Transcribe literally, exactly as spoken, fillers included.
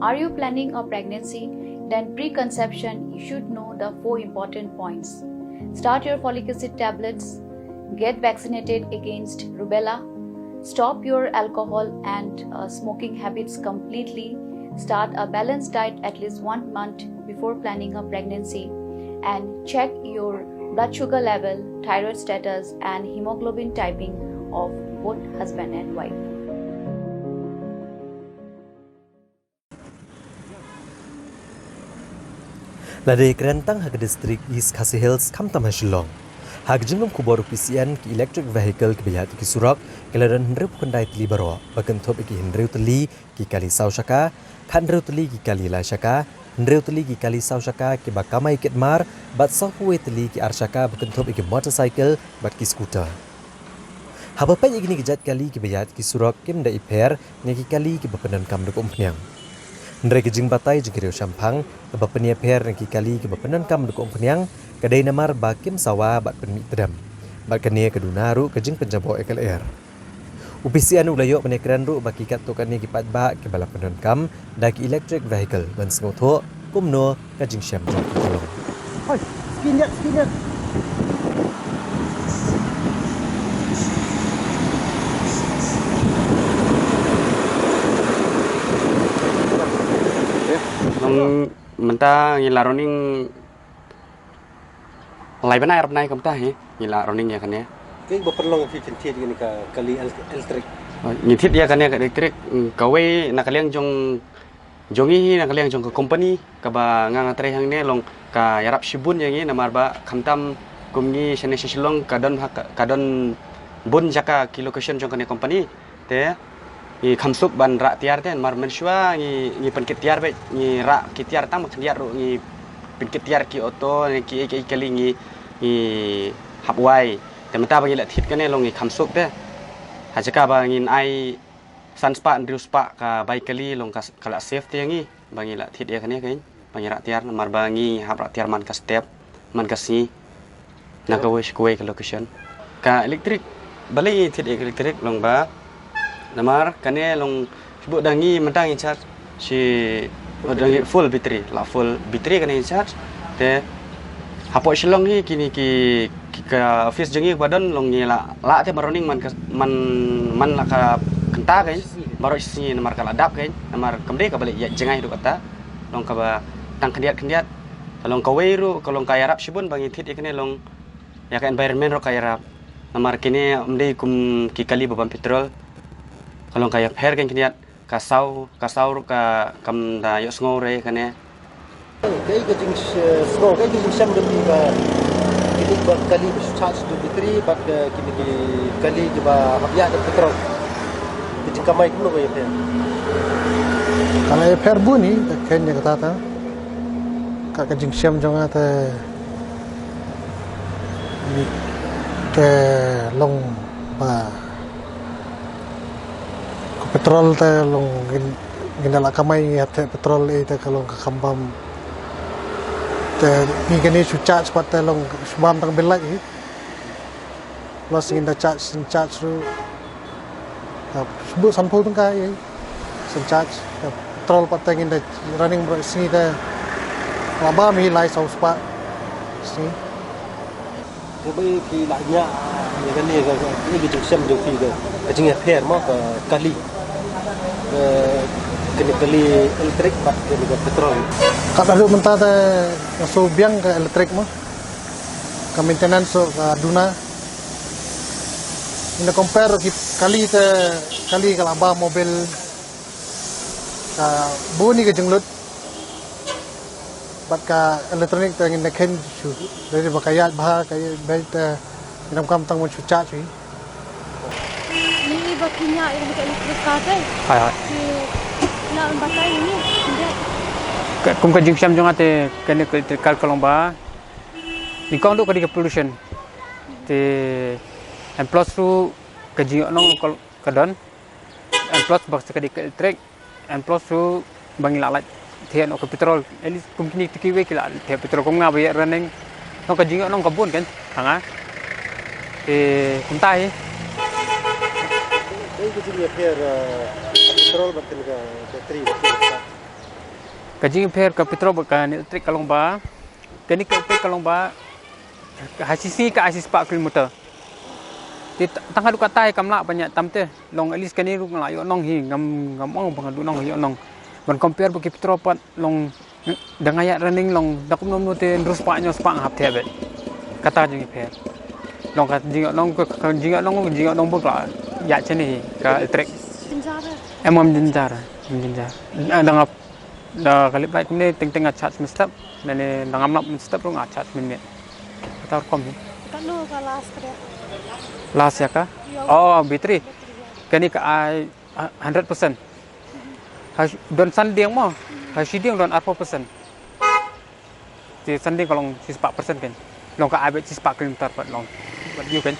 Are you planning a pregnancy? Then preconception, you should know the four important points. Start your folic acid tablets, get vaccinated against rubella, stop your alcohol and uh, smoking habits completely, start a balanced diet at least one month before planning a pregnancy, and check your blood sugar level, thyroid status, and hemoglobin typing of both husband and wife. Lada ïakren tang ha ka district East Khasi Hills khamtam ha Shillong. Ha ka jinglong khubor u P C N, ki electric vehicle kiba ïaid ki surok ki la don hynriew phew khyndai tylli baroh, ba kynthup ïa ki hynriew tylli ki kali saw shaka, khathynriew tylli ki kali lai shaka, hynriew tylli ki kali saw shaka kiba kamai kit mar, bad sawphew wei tylli ki ar shaka ba kynthup ïa ki motorcycle bad ki scooter. Haba peit ïa kine ki jait kali kiba ïaid ki surok kim da ïapher na ki kali kiba pyndonkam da ka umphniang. Hynrei ka jingbatai jong ki riew shemphang kaba pynïapher na ki kali kiba pyndonkam da ka umphniang ka dei namar ba kim sawa bad pynmih tdem. Bad kane ka duna ruh ka jingpynjaboh ïa ka lyer. U P C N u la ïoh ban ïakren ruh bad ki katto katne ki paidbah kiba la pyndonkam da ki electric vehicle ban sngewthuh kumno ka jingshem jong ki ka long. Hoi, skin ïa, skin ïa. Long mynta ngi la running lai bnai ar bnai kumta hi ngi la running ïa kane. Kaei ba pynlong phi kynthied ïa kane ka kali el-, electric? Ngi thied ïa kane ka electric, mm, kawei na ka liang jong, jong ngi hi, na ka liang jong ka company kaba nga nga trei hangne long ka ïarap shibun ïa ngi namar ba khamtam kum ngi shane sha Shillong ka don ha ka, ka don bun jaka ki location jong kane company. Te ngi kham suk ban rah tiar te, namar mynshuwa ngi, ngi pynkit tiar beit, ngi rah ki tiar tang ba khyndiat ruh ngi pynkit tiar ki auto ne ki, ki, ki kali ngi, ngi hap wai. Te mynta ba ngi la thied kane long ngi kham suk te. Ha jaka ba ngin ai san spah hynriew spah ka bai kali long ka, ka la safe te ïa ngi. Ba ngi la thied ïa kane kein, ba ngi rah tiar, namar ba ngi hap rah tiar man ka step, man ka sngi, na kawei sha kawei ka location. Ka electric, balei ngi thied ïa ka electric long ba, namar kane long shu buh da ngi mynta ngi charge, shi, da ngi full battery, la full battery kane ngi charge, te hapoh Shillong hi kine ki, ki ka office jong ngi ba don long ngi la, la te ba running man ka, man, man la ka kynta kein, baroh shi sngi namar ka la dap kein, namar kam dei kaba leh ïa jngai ruh kata. Long kaba tang khyndiat khyndiat. Ka long kawei ruh, ka long ka ïarap shibun ba ngi thied ïa kane long ïa ka environment ruh ka ïarap. Namar kine ym dei kum ki kali ba bam petrol. Ka long ka ïapher kein khyndiat, ka saw, ka saw ruh ka kam da ïohsngew re kane. Kaei ka jingsngew, kaei ka jingshem jong phi ba kine ba kali ba shu charge da battery bad ka kine ki kali kiba hap ïaid da petrol? Ka jingkamai kumno ka ïapher? Ka la ïapher bun hi, te khein ïa kata ta. Ka, ka jingshem jong nga te, te long ba ka petrol te long ngin, ngin da la kamai ngi hap theh petrol, eh, te ka long ka kam bam. Te ngi kane shu charge pat te long shu bam tang bill light hi. Plus ngin da charge, sien charge ruh. Ka shu buh sanphew tyngka hi. Sien charge. Ka petrol pat te ngin da running baroh sngi te. Ka la bam hi lai saw spah sngi. Te ba phi la ñiah ïa kane ka, ka, ka jingshem jong phi ka, ka jingïapher mo ka kali. Ka, kane kali electric bad kane ka petrol. Ka la ruh mynta te nga shu biang ka electric mo. Ka maintenance ruh ka duna. Ynda compare ki kali te, kali ka la bam mobil. Ka bun hi ka jinglut. Bad ka electronic te ngin da khein shu. Dei ba ka ïaid bha, ka ïaid bha te ngin ym kam tang ban shu charge hi. Ni ba ki ñiah ïa ka electric car te. Hai, hai. Ki la batai ni. Ka, kum ka jingshem jong nga te kane ka electric car ka long ba nyngkong duh ka dei ka pollution. Te and plus ruh ka jingïohnong ka, ka don. And plus ba ka dei ka electric. And plus ruh ba ngi la lait theh noh ka petrol. At least kum kine te kiwei ki la theh petrol kum nga ba ïa running. Nong ka jingïohnong ka bun kan ha nga. Te kumta hi. Kaei ka jingïapher, eh, petrol bad kane ka battery? Ka jingïapher ka petrol bad ka electric ka long ba, kane ka electric ka long ba ha shi sngi ka ai shispah kilometer. Te tang haduh katta kam lah ban ïaid tam te. Long at least kane ruh nga la ïoh nong hi, ngam, ngam ong ba nga duh nong, ïoh nong. Ban compare bad ki petrol pat long, da nga ïaid running long da kumno kumno te hynriew spah hynñiew spah nga hap thiah beit. Kata ka jingïapher. Long ka jingïoh nong, ka jingïoh nong, ka jingïoh nong ba ka la ïaid shane hi ka electric. Jynjar. Em, em jynjar, em jynjar. Da nga, da ka lip light kumne teng teng nga charge mynstep. Lane da ngam lap mynstep ruh nga charge mynmiet. Kata rukom hi. Katno ka last ka dei? Last ïa ka? Oh, battery. Kane ka ai hundred percent. Ha, don san dieng mo. Ha shi dieng don arphew percent. Te san dieng ka long shispah percent kan. Long ka ai beit shispah kilometer pat long. Bad ïoh kan.